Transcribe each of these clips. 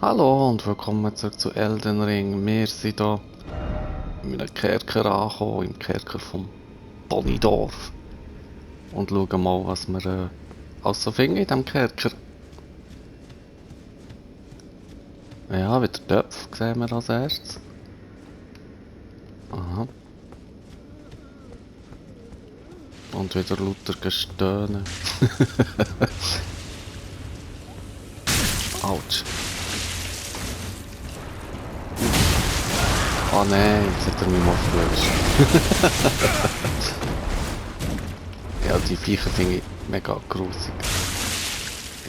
Hallo und willkommen zurück zu Elden Ring. Wir sind hier in einem Kerker angekommen, im Kerker vom Bonidorf. Und schauen mal, was wir alles so finden in diesem Kerker. Ja, wieder Töpfe sehen wir als erstes. Aha. Und wieder lauter Gestöhne. Autsch. Oh nein, jetzt hat er mich mal verwünscht. Ja, die Viecher finde ich mega grusig.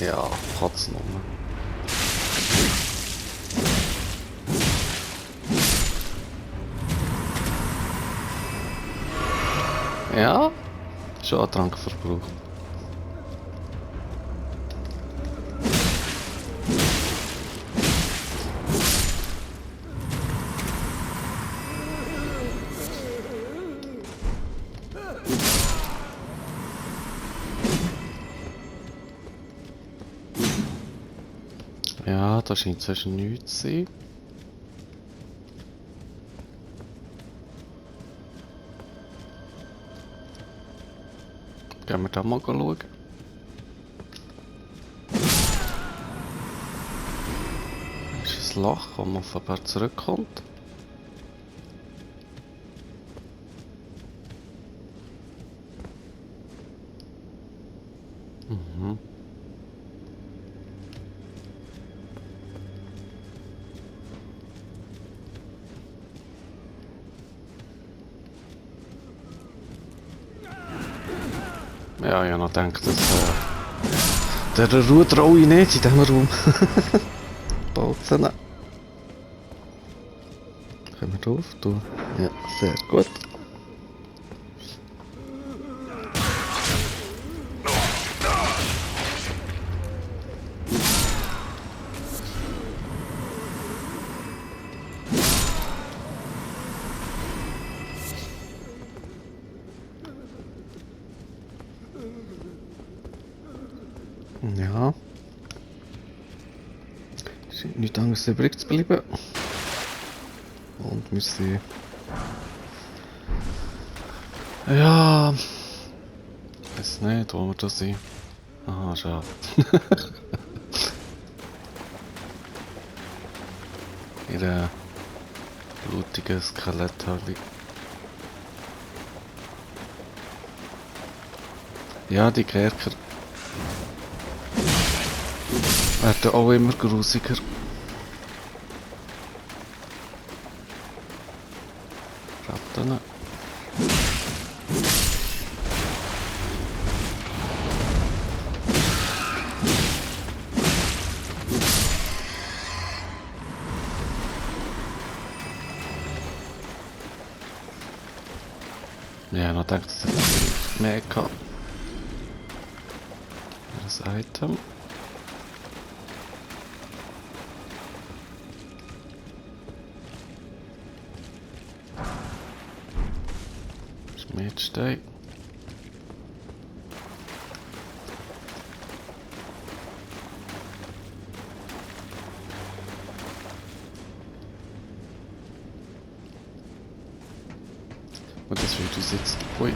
Ja, Katznummer. Ja, schon ein Trank verbraucht. Ja, da scheint sonst nichts zu sein. Gehen wir da mal schauen. Das ist ein Loch, wo man offenbar zurückkommt. Mhm. Ja, ich habe noch gedacht, der ruht Raui nicht in diesem Raum. Bolzen. Können wir drauf tun? Ja, sehr gut. Ja. Scheint nichts anderes übrig zu bleiben. Und wir sind... Ja... Ich weiß nicht, wo wir da sind. Aha, schade. Ihre blutige Skeletthalle. Ja, die Kerker werden auch immer grusiger. Ratten. Ja, noch gedacht, das hat mehr gehabt. Das Item. Schmiedstein. Und das wird uns jetzt... Ui.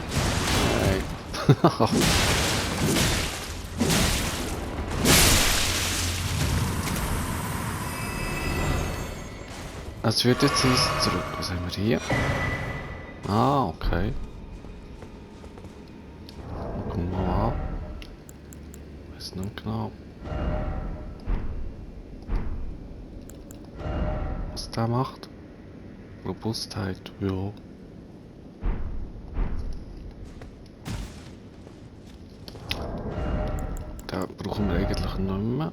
Nein. Es wird jetzt uns zurück. Was haben wir hier? Ah, okay. Gucken wir mal an. Ich weiß nicht genau, was der macht. Robustheit, ja. Den brauchen wir eigentlich nicht mehr.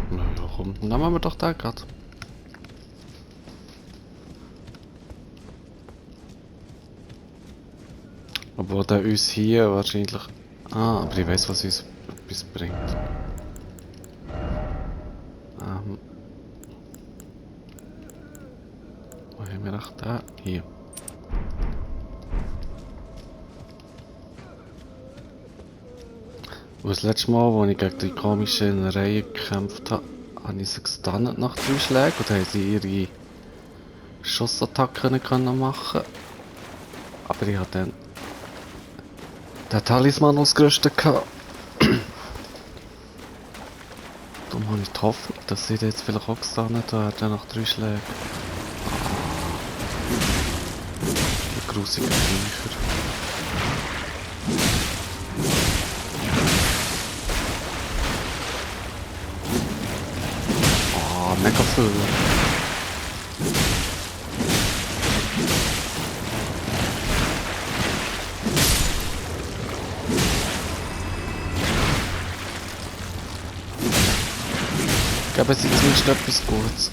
Naja, komm, dann nehmen wir doch den gerade. Obwohl der uns hier wahrscheinlich... Ah, aber ich weiß, was uns etwas bringt. Wo haben wir echt den? Hier. Und das letzte Mal, als ich gegen die komischen Reihe gekämpft habe, habe ich sie gestunt nach 3 Schlägen und dann haben sie ihre Schussattacken nicht können machen. Aber ich hatte dann den Talisman ausgerüstet gehabt. Darum habe ich die Hoffnung, dass sie jetzt vielleicht auch gestunt werden nach 3 Schlägen. Die grusigen Viecher. Ah, mega viel. Geben sie zumindest etwas Gutes.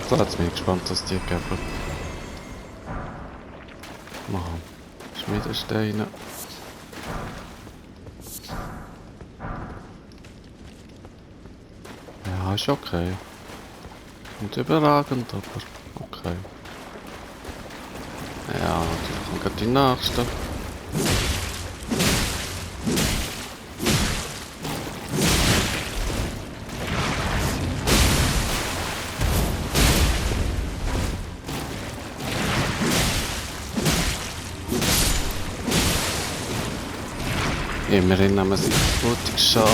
So, jetzt bin ich gespannt, was die geben. Machen. Schmiedesteine. Ja, ist okay. Nicht überragend, aber okay. Ja, natürlich kommt gleich die nächste. Immerhin nehmen sie blutig Schaden.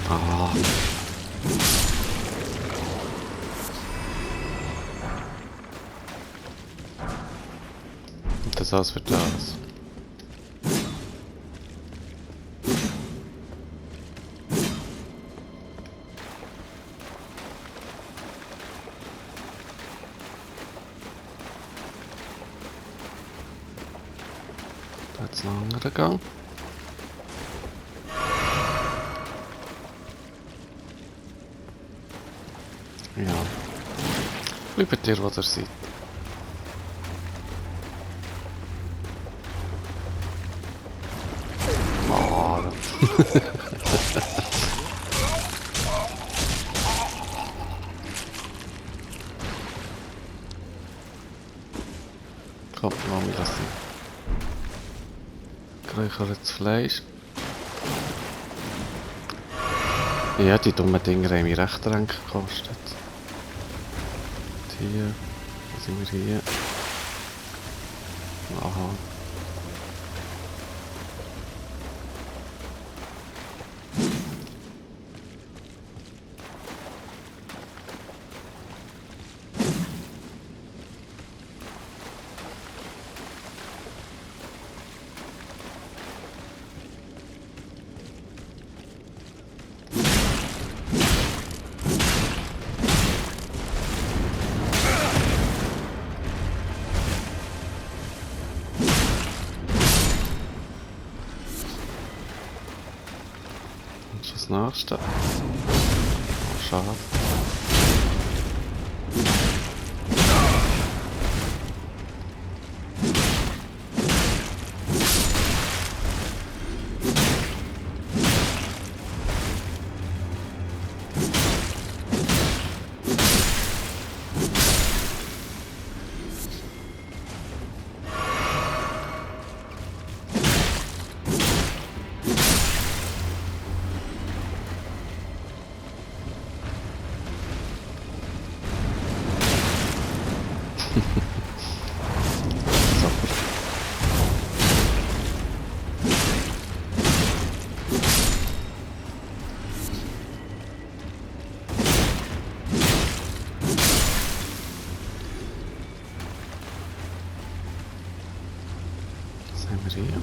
Ah. Und das alles für das. Jetzt noch ein anderer Gang. Ja. Bleibt ihr, wo ihr seid. Oh. Kommt, lass mich das sein. Geräuchertes Fleisch. Ja, die dummen Dinger haben mich recht Tränke gekostet. Und hier, was sind wir hier? Aha. Das ist das nächste. Oh, schade. Super. Was haben wir hier?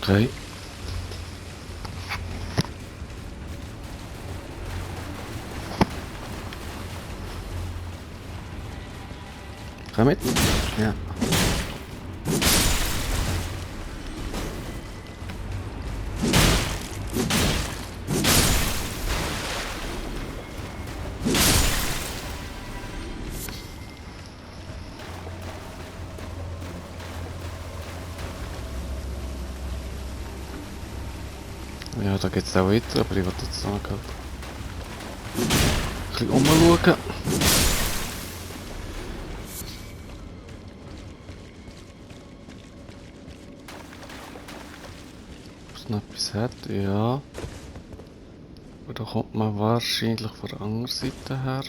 Okay. Komm mit. Ja. Ja, da geht's auch weiter, aber ich wollte jetzt noch gerade ein bisschen umschauen. Ob es noch etwas hat? Ja. Und da kommt man wahrscheinlich von der anderen Seite her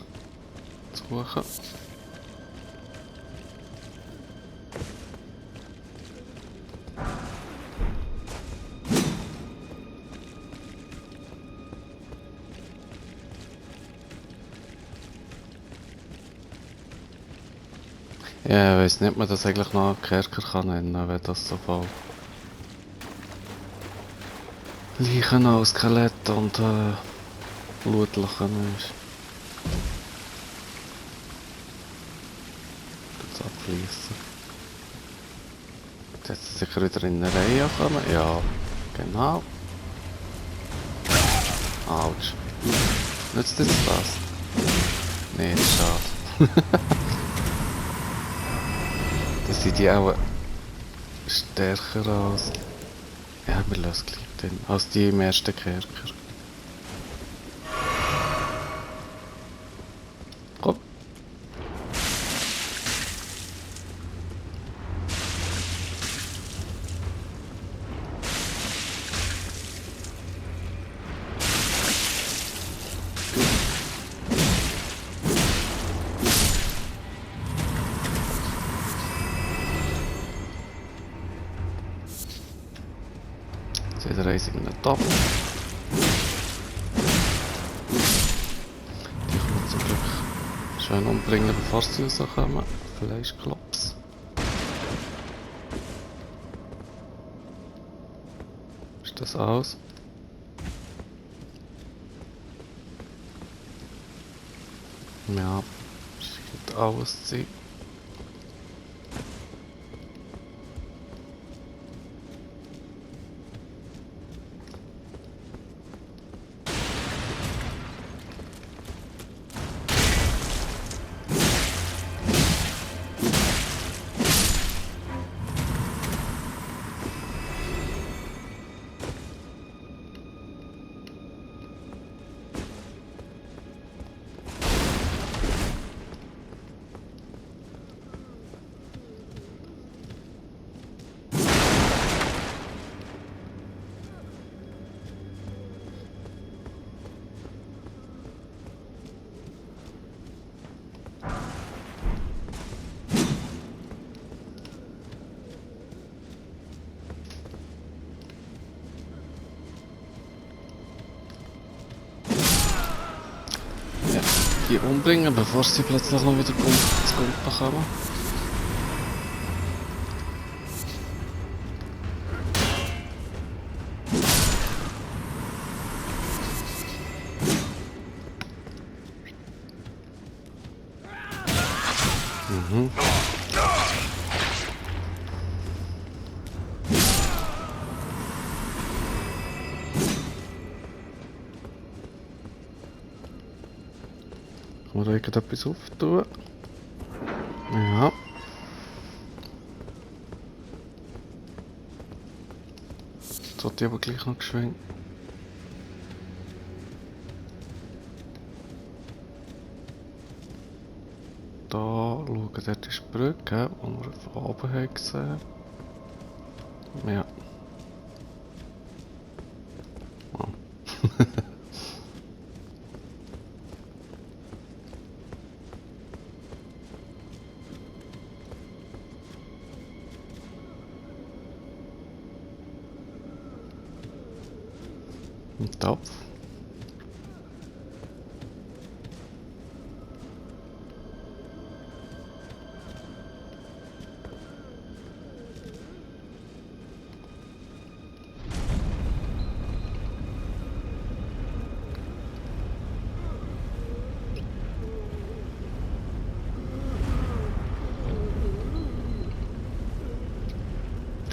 zu suchen. Ja, ich weiss nicht, ob man das eigentlich noch einen Kerker kann nennen, wenn das so voll Leichen aus Skelett und Blutlachen ist. Jetzt abfließen. Jetzt hat sie sicher wieder in eine Reihe kommen. Ja, genau. Autsch. Nützt jetzt das? Nee, das ist schade. Das sind die auch stärker als... Ja, wir lassen gleich den. Als die im ersten Kerker. Komm. Jetzt hat er eins in den Top. Die kann man zum Glück schön umbringen, bevor sie rauskommen. Fleischklops. Ist das aus? Ja, scheint alles zu sein. Die umbringen, bevor sie plötzlich noch wieder ins Gumpen kommen. Mhm. Kann man da irgendetwas auftun? Ja. Jetzt sollte ich aber gleich noch geschwind. Da schauen, dort ist die Brücke, die wir von oben haben gesehen. Ja. Oh. Ein Topf.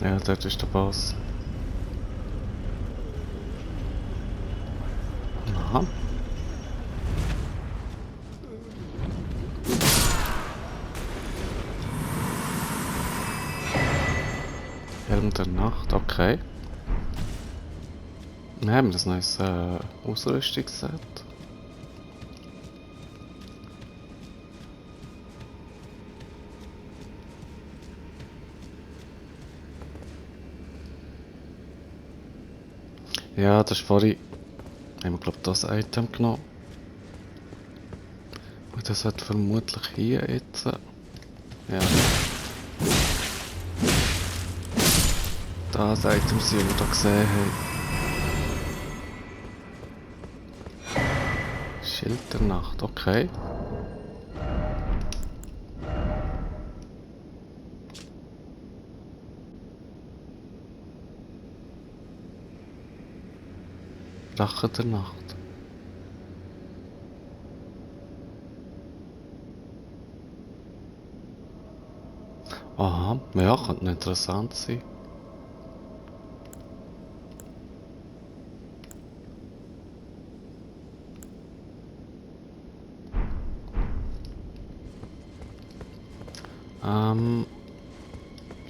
Ja, dort ist der Boss. Aha. Helm der Nacht, okay. Wir haben das neues Ausrüstungsset. Ja, das ist vorhin. Haben wir, glaube ich, das Item genommen. Und das hat vermutlich hier jetzt. Ja. Das Item, das wir da gesehen haben. Schild der Nacht, okay. Rache der Nacht. Aha, ja, könnte noch interessant sein.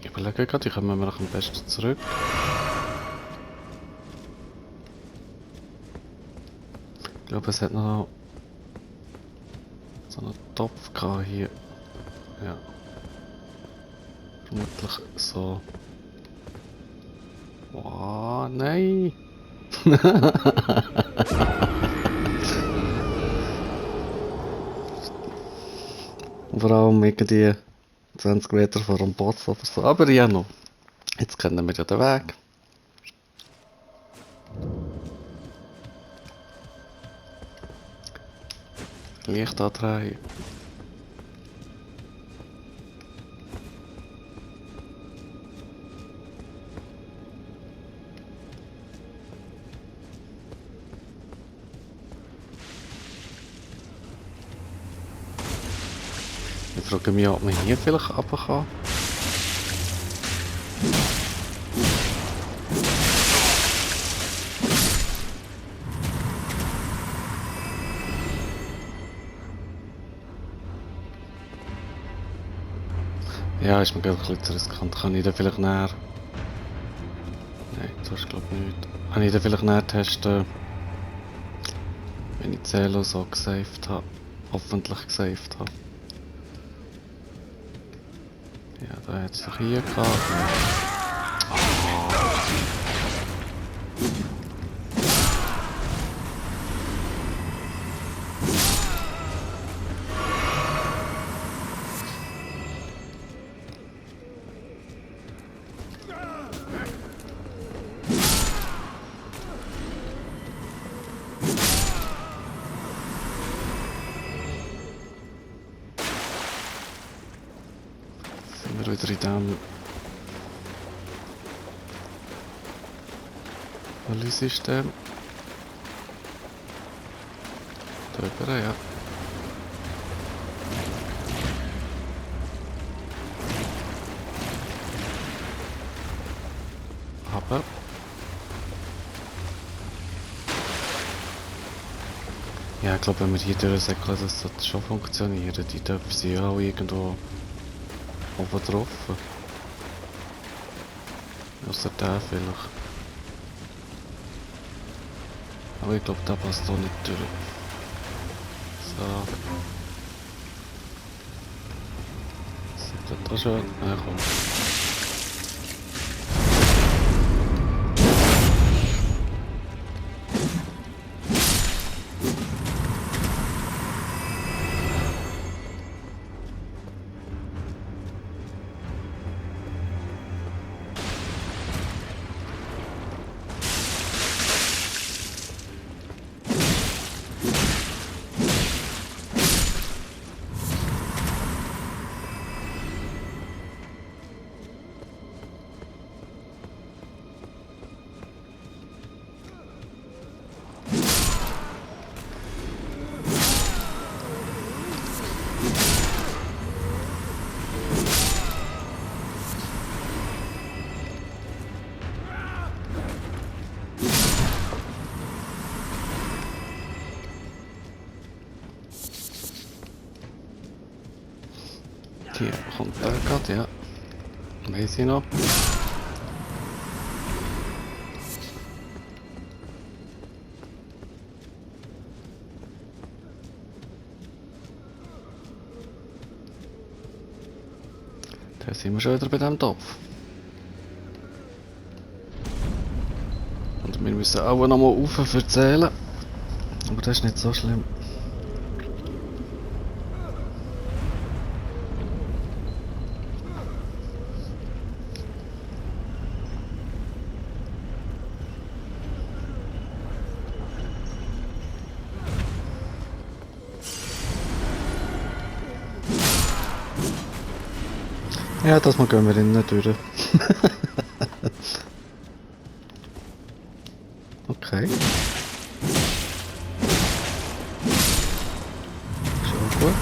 Ich überlege gerade, wie kommen wir noch am besten zurück? Ich glaube, es hat noch so einen Topf gehabt hier. Ja. Vermutlich so. Oh, nein! Vor allem irgendwie 20 Meter vor dem Boss oder so. Aber ja noch. Jetzt kennen wir ja den Weg. Licht andrehen. Ich frage mich, ob man hier vielleicht runter kann. Ja, ist mir gerade ein bisschen zu riskant. Kann ich da vielleicht näher... Nein, das ist glaube ich nicht. Kann ich da vielleicht näher testen, wenn ich Zelo so gesaved habe. Hoffentlich gesaved habe. Ja, da hat es doch hier gehabt. Sind wir wieder in dem System. Da über, ja. Aber ja, ich glaube, wenn wir hier durchsäckeln, das sollte schon funktionieren. Die dürfen sie ja auch irgendwo oben drauf. Außer der vielleicht. Aber ich glaube, der passt auch nicht durch. So. Sieht das schön? Ja, komm. hier kommt der gerade, ja. Weiss ich noch. Da sind wir schon wieder bei diesem Topf. Und wir müssen auch nochmal rauf erzählen. Aber das ist nicht so schlimm. Ja, das mal gehen wir innen durch. Okay. Schon gut.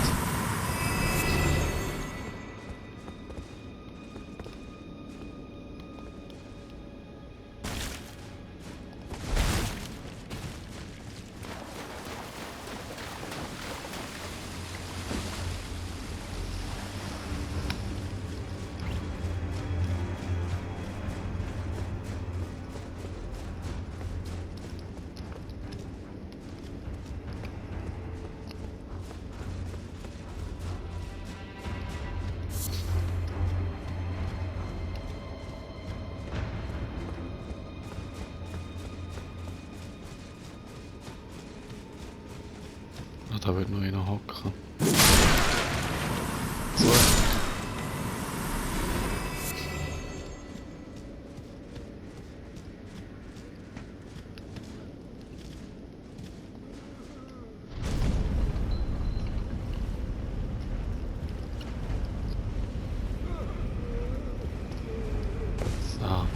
Ah, da wird noch einer hocken. So. So.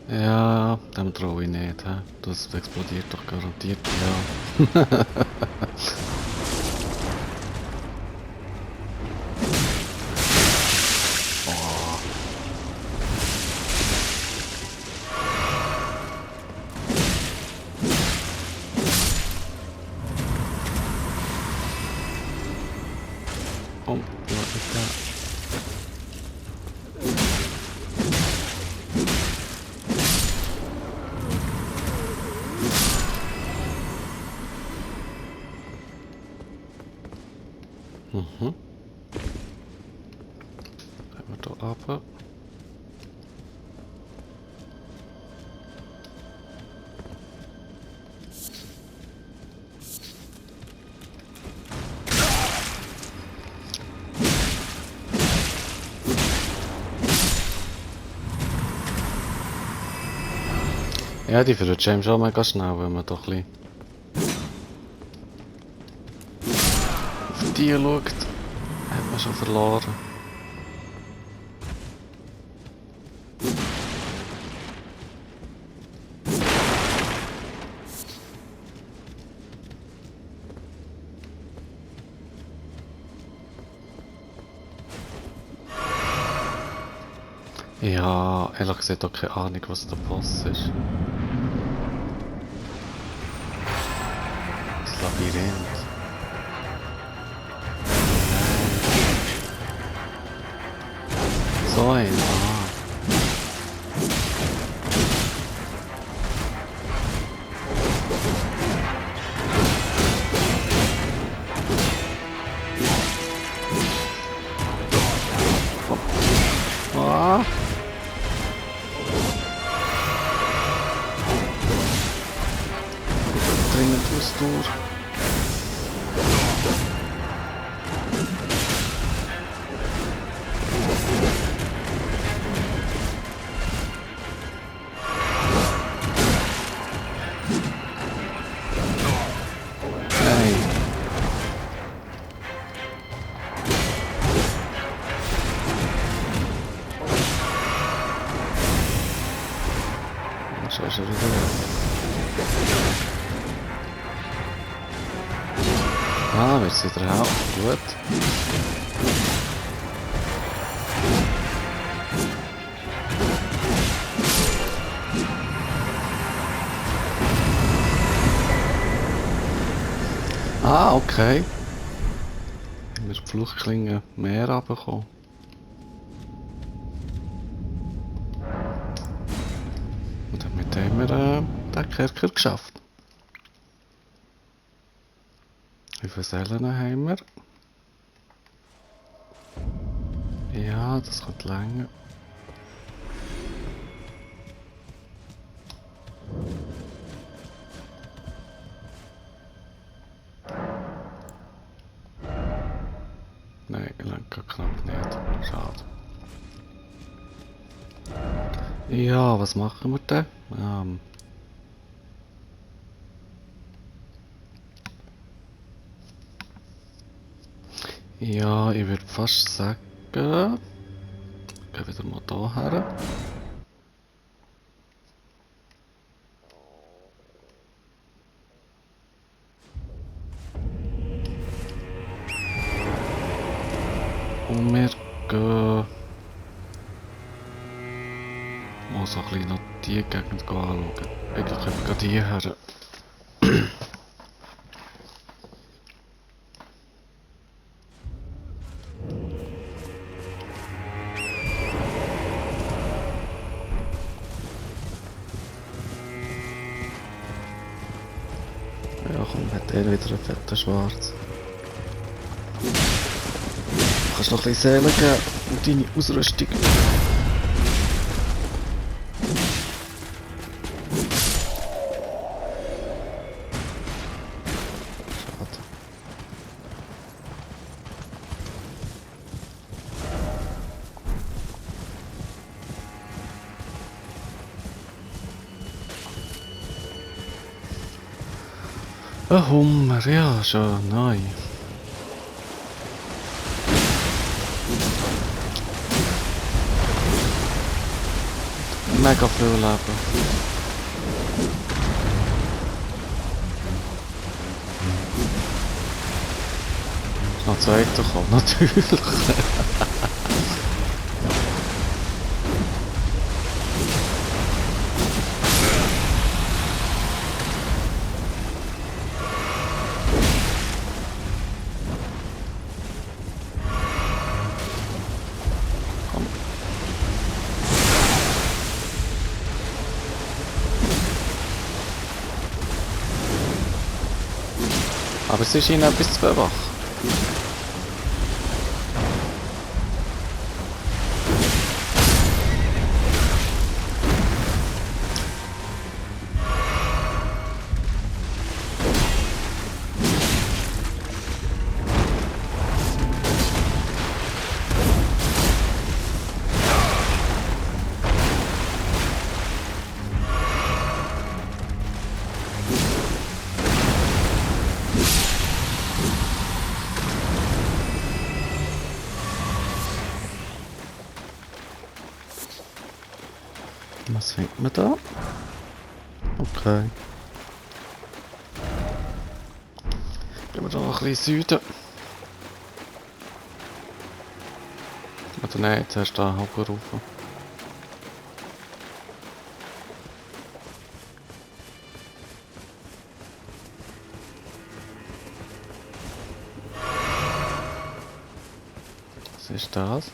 Ja, dem traue ich nicht. He? Das explodiert doch garantiert. Ja. Oh. Oh, was ist da? Mhm. Gehen wir da runter. Ja, die verrutscht schon mega schnell, wenn man doch ein bisschen auf die schaut. Hat man schon verloren. Ja, ehrlich gesagt auch keine Ahnung, was der Boss ist. Das Labyrinth. So ein, ah. Ah. Dringend muss durch. Hey. Schau schon wieder. Ah, wird sie wieder helfen. Gut. Ah, okay. Haben wir die Fluchtklinge mehr runtergekommen. Und damit haben wir den Kerker geschafft. Wie viele Seelen haben wir? Ja, das könnte länger. Nein, langt knapp nicht. Schade. Ja, was machen wir denn? Ja, ich würde fast sagen, gehen wieder mal da her. Und wir gehen mal so ein bisschen noch die Gegend anschauen. Eigentlich können wir gerade hierher. Ja komm, hat er wieder einen fetten Schwarz. Du kannst noch ein bisschen Seelen geben und deine Ausrüstung. Schade. Ein Hummer, ja, schon neu. Mega viel Leben. Ist noch zweiter gekommen, natürlich. Komm. Aber es ist ihnen etwas zu wach. Was findet man da? Okay. Gehen wir da noch ein bisschen Süden. Oder nein, zuerst da hoch rauf. Was ist das?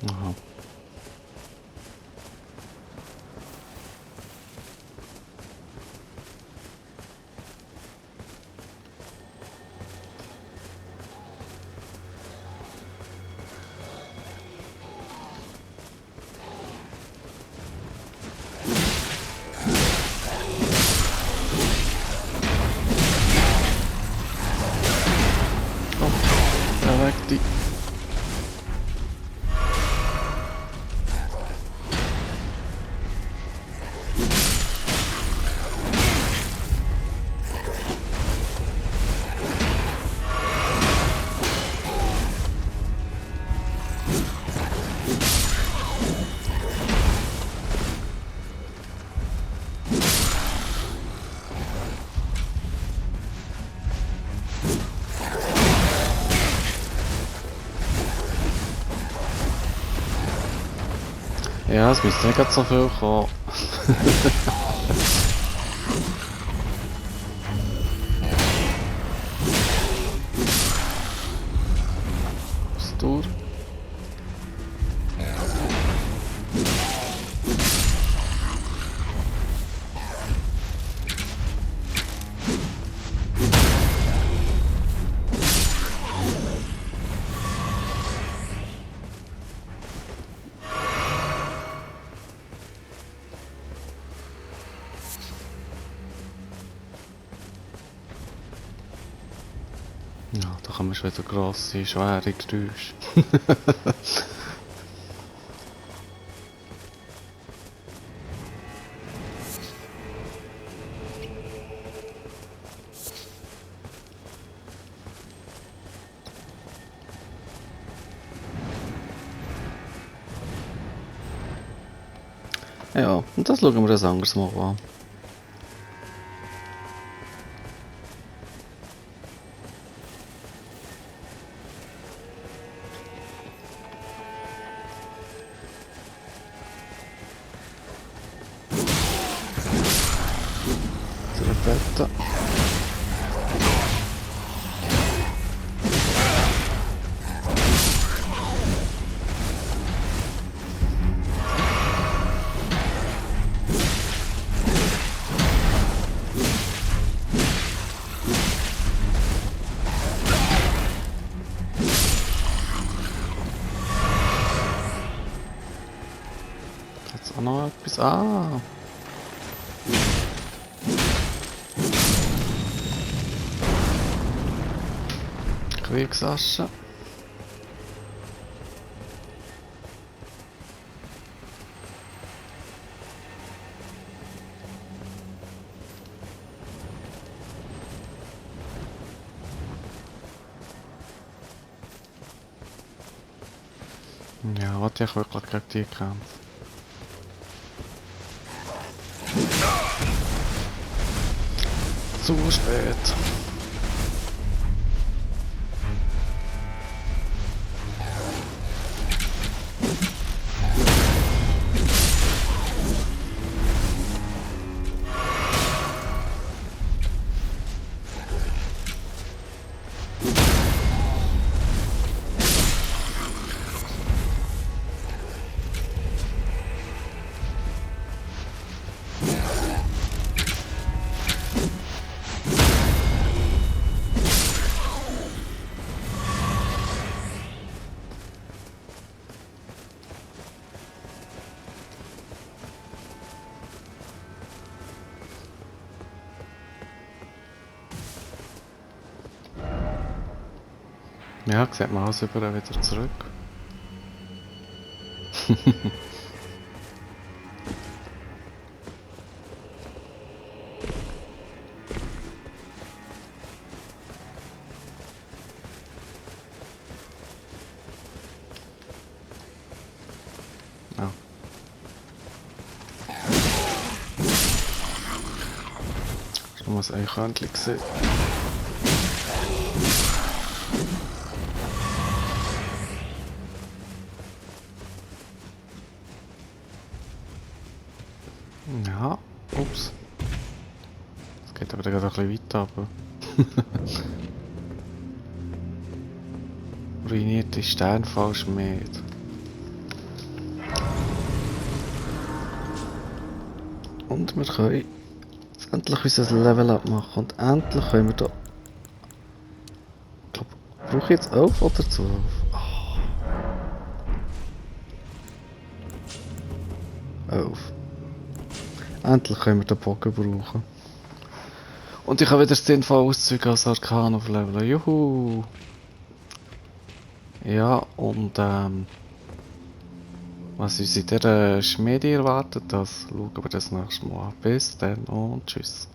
Aha. Oh, da weg die. Ja, es müsste nicht gerade so viel kommen. Ausdauer. Ja, da kommen schon wieder grosse, schwere Geräusche. Ja, und das schauen wir ein anderes Mal an. Trefetta. Jetzt auch noch etwas. Ah! Kriegsasche. Ja, wollte ich wirklich gegen die kämpfen. Zu spät. Ja, sieht man alles überall wieder zurück. Ja. Schon mal ein Eichhörnchen gesehen. Ja, ups. Es geht aber gerade ein bisschen weiter, aber. Ruinierte Sternfallschmied. Und wir können jetzt endlich unser Level abmachen. Und endlich können wir da. Ich glaube, brauche ich jetzt 11 oder 12? Oh, 11. Endlich können wir den Bogen brauchen. Und ich habe wieder das sinnvolle Auszug als Arkan auf Level. Juhu! Ja, und was uns in dieser Schmiede erwartet, das schauen wir das nächste Mal an. Bis dann und tschüss.